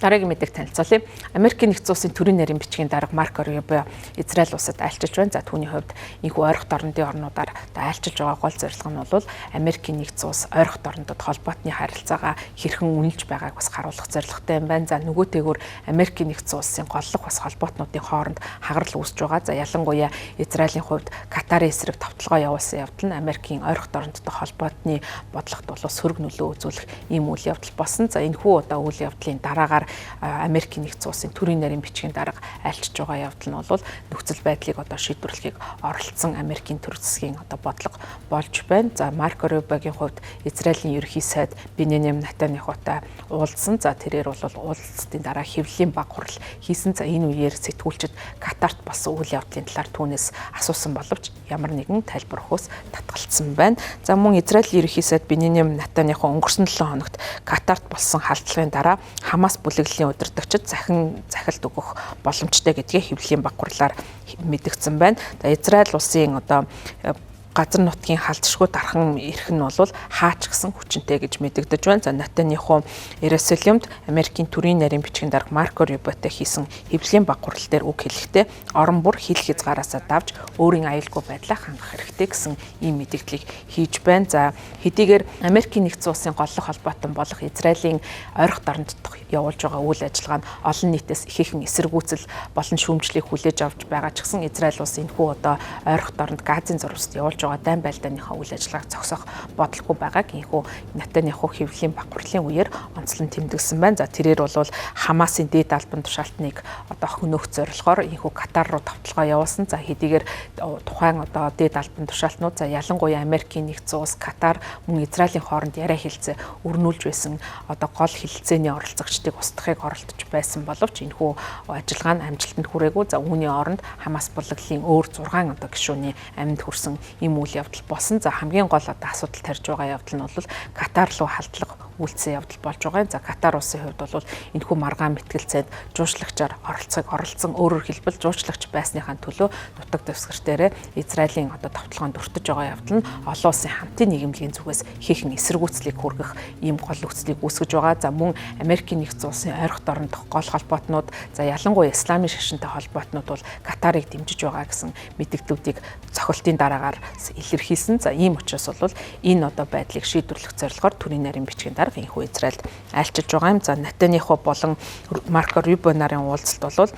Дараагийн мэдээг танилцуулъя. Америкийн нэгдсэн улсын төрийн нарийн бичгийн дарга Марко Рубио Израиль улсад айлчилж байна. За, түүний хувьд энэхүү ойрхот орондын орнуудаар одоо айлчилж байгаа гол зорилго нь бол Америкийн нэгдсэн улс ойрхот орондод холбоотны харилцаагаа хэрхэн үнэлж байгааг бас харуулах зорилготой юм байна. За, нөгөөтэйгүр Америкийн нэгдсэн улсын голлох бас холбоотнуудын хооронд хагарал үүсэж байгаа. За, ялангуяа Израилийн хувьд Катарын эсрэг товтлогоо явуулсан явдал нь Америкийн ойрхот орондтой холбоотны бодлогот бол сөрөг нөлөө үзүүлэх ийм үйл явдал болсон. За, энэхүү одоо үйл явдлын дараагаар Америкийн нэгдсэн улсын төрийн нарийн бичгийн дарга айлчж байгаа явдал нь бол нөхцөл байдлыг одоо шийдвэрлэхийг оролцсон Америкийн төр засгийн одоо бодлого болж байна. За, Марко Рубиогийн хувьд Израилийн ерөнхий сайд Беньямин Нетаньяхутай уулзсан. За, тэрээр бол уулзалтын дараа хэвлэлийн баг хурал хийсэн. За, энэ үеэр сэтгүүлчид Катарт болсон үйл явдлын талаар түүнээс асуусан боловч ямар нэгэн тайлбар өгөхөөс татгалцсан байна. За, мөн Израилийн ерөнхий сайд Беньямин Нетаньяху өнгөрсөн 7 хоногт Катарт болсон халдлагын дараа Хамас бүлэглэлийн удирдагчид захин захилт өгөх боломжтой гэдгийг хэвлэлийн баг хурлаар мэдгдсэн байна. За, Израиль улсын одоо газар нутгийн халдшгүй дархан эрх нь бол хаач гисэн хүчинтэй гэж мэдэгдэж байна. За, Нетаньяху Иерусалимд Америкийн төрийн нарийн бичгийн дарга Марко Рубиотой хийсэн хэвлэлийн баг хурал дээр үг хэлэхдээ орон бүр хил хязгаараасаа давж өөрийн аюулгүй байдлаа хангах хэрэгтэй гэсэн ийм мэдэгдлийг хийж байна. За, хэдийгээр Америкийн нэгдсэн улсын голлох холбоотон болох Израилийн ойрхот оронд явуулж байгаа үйл ажиллагаа нь олон нийтээс ихээхэн эсэргүүцэл болон шүүмжлийг хүлээж авч байгаа ч гэсэн Израиль улс энэхүү одоо ойрхот оронд Газын зурваст явуулж байгаа дайн байлдааныхаа үйл ажиллагааг зогсоох бодлогүй байгааг энэхүү Нетаньяху хэвлэлийн баг хурлын үеэр онцлон тэмдэглэсэн байна. За, тэрээр бол Хамасын дээд албан тушаалтныг одоо хөнөөх зорилгоор энэхүү Катар руу товтлогоо явуулсан. За, хэдийгээр тухайн одоо дээд албан тушаалтнууд, за, ялангуяа Америкийн нэгдсэн улс, Катар мөн Израилийн хооронд яриа хэлцээ өрнүүлж байсан одоо гол хэлэлцээний оролцогчдыг устгахыг оролдож байсан боловч энэхүү ажиллагаа нь амжилтанд хүрээгүй. За, үүний оронд Хамас бүлэглэлийн өөр 6 одоо гишүүний амьд хүрсэн ийм үйл явдал болсон. За, хамгийн гол одоо асуудал тарьж байгаа явдал нь бол Катар руу халдлага үйлдсэн явдал болж байгаа юм. За, Катар улсын хувьд бол энэхүү маргаан мэтгэлцээнд жуучлагчаар оролцохыг оролцсон, өөрөөр хэлбэл жуучлагч байсныхаа төлөө нутаг дэвсгэр дээрээ Израилийн одоо товтлогоонд өртөж байгаа явдал нь олон улсын хамтын нийгэмлэгийн зүгээс ихээхэн эсэргүүцлийг хүргэх ийм гол нөхцөлийг үүсгэж байгаа. За, мөн Америкийн нэгдсэн улсын ойрхот орондох гол холбоотнууд, за, ялангуяа исламын шашинтай холбоотнууд бол Катарыг дэмжиж байгаа гэсэн мэдэгдлүүдийг цохилтын дараагаар илэрхийлсэн. За, ийм учраас бол энэ одоо байдлыг шийдвэрлэх зорилгоор төрийн нарийн бичгийн дарга энэхүү Израильд айлчилж байгаа юм. За, Нетаньяху болон Марко Рубио нарын уулзалт бол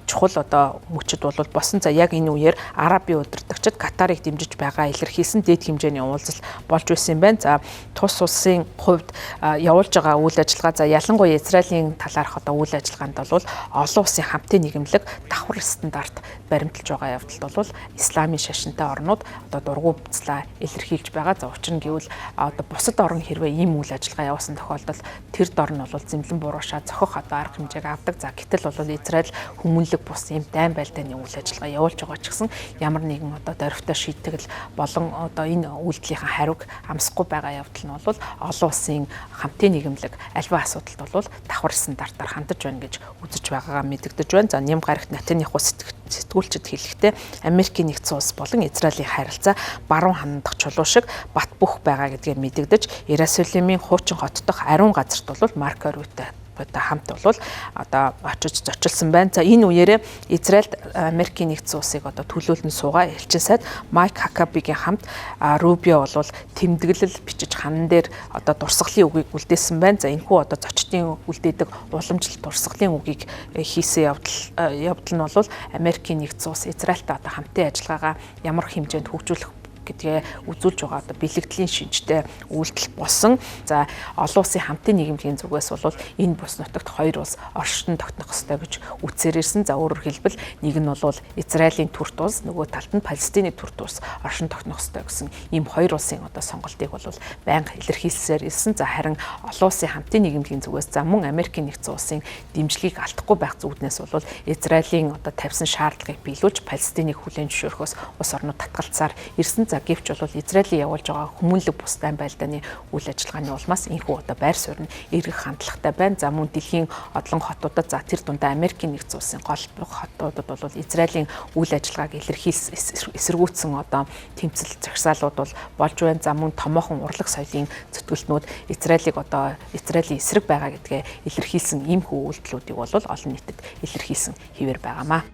чухал одоо мөчөд бол босон. За, яг энэ үеэр Арабын удирдагчид Катарыг дэмжиж байгаа илэрхийлсэн дээд хэмжээний уулзалт болж байсан юм байна. За, тус улсын хувьд явуулж байгаа үйл ажиллагаа, за, ялангуяа Израилийн талаарх одоо үйл ажиллагаанд бол олон улсын хамтын нийгэмлэг давхар стандарт баримталж байгаа явдалд бол исламын шашинтай орнууд одоо дургуутслаа илэрхийлж байгаа. За, учир нь гэвэл одоо бусад орн хэрвээ ийм үйл ажиллагаа явуулсан тохиолдолд тэр дор нь бол зэмлэн буруушаа зохих одоо арга хэмжээг авдаг. За, гэтэл бол Израиль хүмүүнлэг бус ийм дайн байлдааны үйл ажиллагаа явуулж байгаа ч гэсэн ямар нэгэн одоо дөрвтэй шийтгэл болон одоо энэ үйлдэлийнхаа хариуг амсахгүй байгаа явдал нь бол олон улсын хамтын нийгэмлэг альва асуудалд бол давхар стандартаар хандаж байна гэж үзэж байгаагаа мэдэгдэж байна. За, нэм гарагт Нетаньяху сэтгүүлчид хэлэхдээ Америкийн нэгдсэн улс болон Израилийн харилцаа баруун ханандах чулуу шиг бат бөх байгаа гэдгээ мэдэгдэж Иерусалимын хуучин хот дахь ариун газарт бол Марко Рюте хамт бол одоо очиж зочилсан байна. За, энэ үеэрээ Израильд Америкийн нэгдсэн улсыг одоо төлөөлөн суугаа элчин сайд Майк Хакабигийн хамт Рубио бол тэмдэглэл бичиж ханан дээр одоо дурсгалын үгийг үлдээсэн байна. За, энэхүү одоо зочдын үлдээдэг уламжлалт дурсгалын үгийг хийсэн явдал нь бол Америкийн нэгдсэн улс Израильтай одоо хамтын ажиллагаагаа ямар хэмжээнд хөгжүүлэх гэдгээ үзүүлж байгаа одоо бэлэгдлийн шинжтэй үйлдэл болсон. За, олон улсын хамтын нийгэмлэгийн зүгээс бол энэ бус нутагт хоёр улс оршин тогтнох ёстой гэж үтсээр ирсэн. За, өөрөөр хэлбэл нэг нь бол Израилийн төрт улс, нөгөө талд нь Палестины төрт улс оршин тогтнох ёстой гэсэн ийм хоёр улсын одоо сонголтыг бол байнга илэрхийлсээр ирсэн. За, харин олон улсын хамтын нийгэмлэгийн зүгээс, за, мөн Америкийн нэгдсэн улсын дэмжлэгийг алдахгүй байх зүуднээс бол Израилийн одоо тавьсан шаардлагыг биелүүлж Палестиныг хүлээн зөвшөөрөхөөс улс орнууд татгалцсаар ирсэн. За, гэвч бол Израилийн явуулж байгаа хүмүүнлэг бус дайн байлдааны үйл ажиллагааны улмаас энэхүү одоо байр суурь нь эргэх хандлагатай байна. За, мөн дэлхийн одлон хотуудад, за тэр дундаа Америкийн нэгдсэн улсын гол хотуудад бол Израилийн үйл ажиллагааг илэрхийлсэн, эсэргүүцсэн одоо тэмцэл жагсаалууд бол болж байна. За, мөн томоохон урлаг соёлын зүтгэлтнүүд Израилийг одоо Израилийн эсрэг байгаа гэдгээ илэрхийлсэн иймэрхүү үйлдэлүүдийг бол олон нийтэд илэрхийлсэн хэвээр байгаамаа.